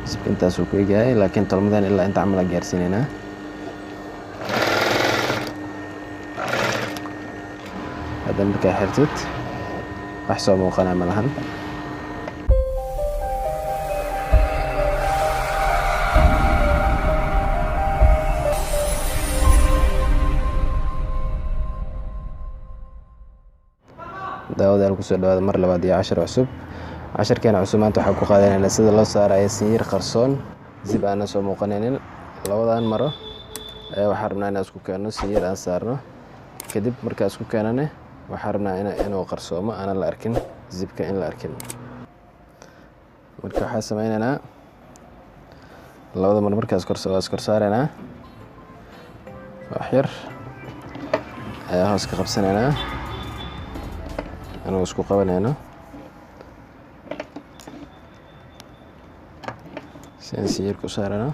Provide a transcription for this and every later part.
Zipka intaasuu ku egyahay, laakiin tolmadan ilaa inta camal aan gaarsiinaynaa. Hadda markaa xirtid, wax soo muuqanaa ma lahan. Daawadayaal, kusoo dhawaada mar labaad iyo cashar cusub. Casharkeena cusub maanta waxaa ku qaadanaynaa sida loo saarayo sinyir qarsoon, zip aanan soo muuqanaynin. Labadan maro ayaa waxaa rabnaa inaan isku keenno, sinyir aan saarno. Kadib markaa isku keenane, waxaa rabnaa inuu qarsoomo, aanan la arkin zipka, in la arkin. Marka waxaa sameynaynaa, labada mar markaas waa iskor saaraynaa, wax yar ayaa hoos ka qabsanaynaa anuu isku qabanayno si aan sinyirka u saarano.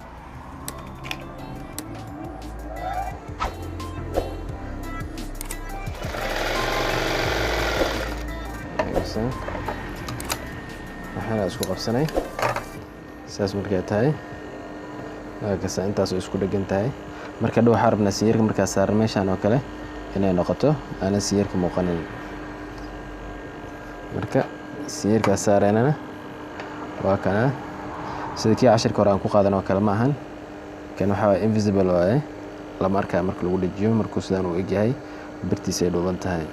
Waxaana isku qabsanay saas. Markay tahay, waa kasa, intaas oo isku dhegan tahay. Marka dhow waxaa rabnaa sinyirka markaa saaran meeshaan oo kale inay noqoto, aanan sinyirka muuqanin. Marka sinyirkaa saareynana waa kana. Sida kii cashirka hore aan ku qaadan oo kale ma ahan kan. Waxaa waye invisible waaye, lama arkaya marka lagu dhejiyo. Markuu sidaan uu egyahay, birtiisa ay dhuuban tahay,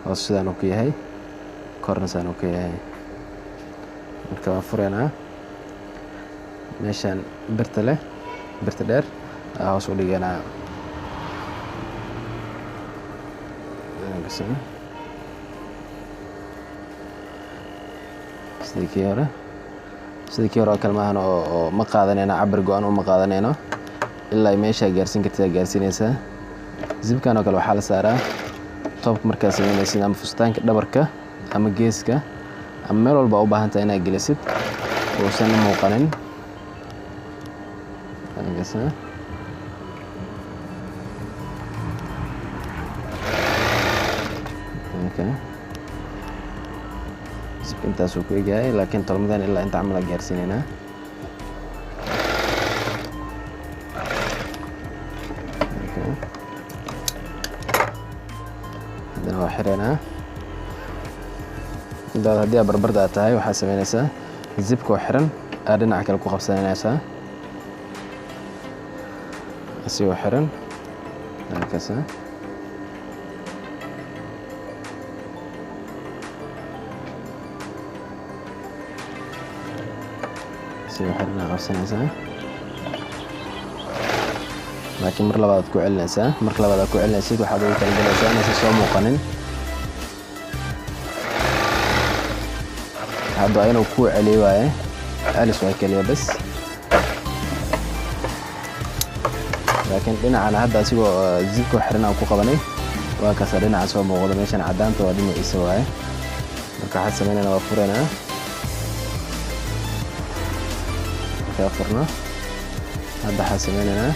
hoos sidaan uu ka yahay, korna sidaan uu ka yahay. Marka waan fureynaa, meeshaan birta leh, birta dheer aa hoos u dhiganaa. Sidii kii hore oo kale maahan oo ma qaadanayno cabir go-an, uma qaadanayno. Ilaa meeshaa gaarsiin kartid aa gaarsiinaysaa. Zipkan oo kale waxaa la saaraa toobka markaa sameynaysid, ama fustaanka dhabarka ama geeska ama meel walba u baahan tahay inaad gelisid uusan muuqanin. Halkaas. Okay. Zipka intaasuu ku egyahay, laakiin tolmadan ilaa inta camal aan gaarsiinaynaa. Okay. Haddana waa xireynaa. Intaad haddii aad barbarda aad tahay, waxaad sameynaysaa zipka oo xiran aad dhinaca kale ku qabsanaysaa, asigoo xiran halkaas. Asigoo xiran aad qabsanaysaa, laakiin mar labaad aad ku celinaysaa. Marka labaad aad ku celinaysid, waxaad ugu talagalaysaa inaysan soo muuqanin. Hadda waa inuu kuu celiyo waaye, celis waa keliya bas. Laakiin dhinacana hadda asigoo zipka xiran aan ku qabanay, waa kaasa dhinaca soo muuqda. Meeshan caddaanta waa dhinaciisa waaye. Marka waxaan sameynayna, waa furanaa. Markaa furno, hadda waxaan sameynaynaa,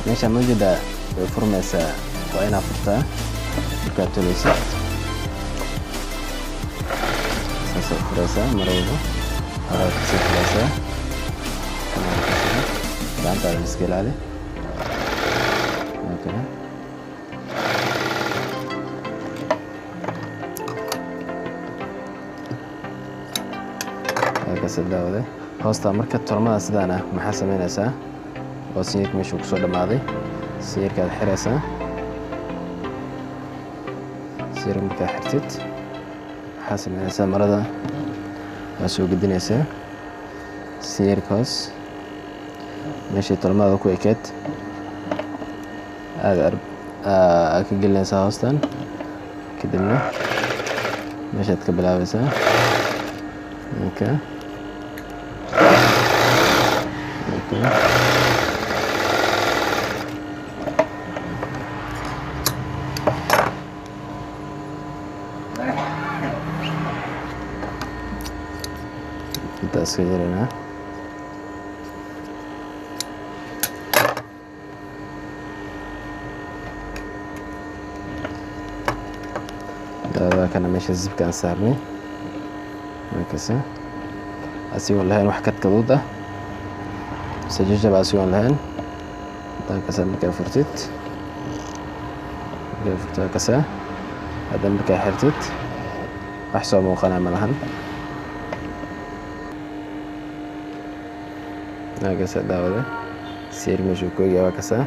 meeshaan ma jeedaa, way furmaysaa. Waa inaa furtaa markaad toleysid, saasay furaysaa. Mar walba horaad kasii furaysaa, gacantaada iska ilaali. Okay. Halkaas daawade hoosta. Marka tolmada sidaan ah, maxaa sameynaysaa? Oo sinyirka meeshuu kusoo dhammaaday, sinyirkaad xiraysaa. Sinyirka markaa xirtid, waxaa sameynaysaa, marada waa soo gedinaysaa. Sinyirka hoos meeshii tolmada ku ekeed aada aad ka gelinaysaa hoostan, kadibna meeshaad ka bilaabaysaa. Okay. Intaa iska yareynaa. Daawada, kana meesha zipka aan saarnay. Markasa asigoon lahayn wax kadkaduud ah mise jajab, asigoon lahayn. Kasa markaa furtid, markaa furtid, waa kasaa. Hadda markaa xirtid, wax soo muuqanaa ma lahan. Waa kasaa, daawada, siir meeshuu ku egyahay waa kasaa.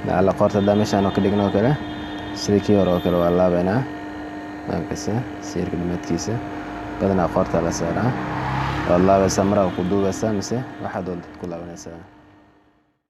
Lacala qoorta haddaa meeshaan oo ka dhigno oo kale, sida kii hore oo kale, waa laabeynaa. Waa kasaa, siirka dhamaadkiisa badanaa qoorta la saaraa. Waad laabaysaa, maraa ku duubaysaa mise waxaad doontad ku laabanaysaa.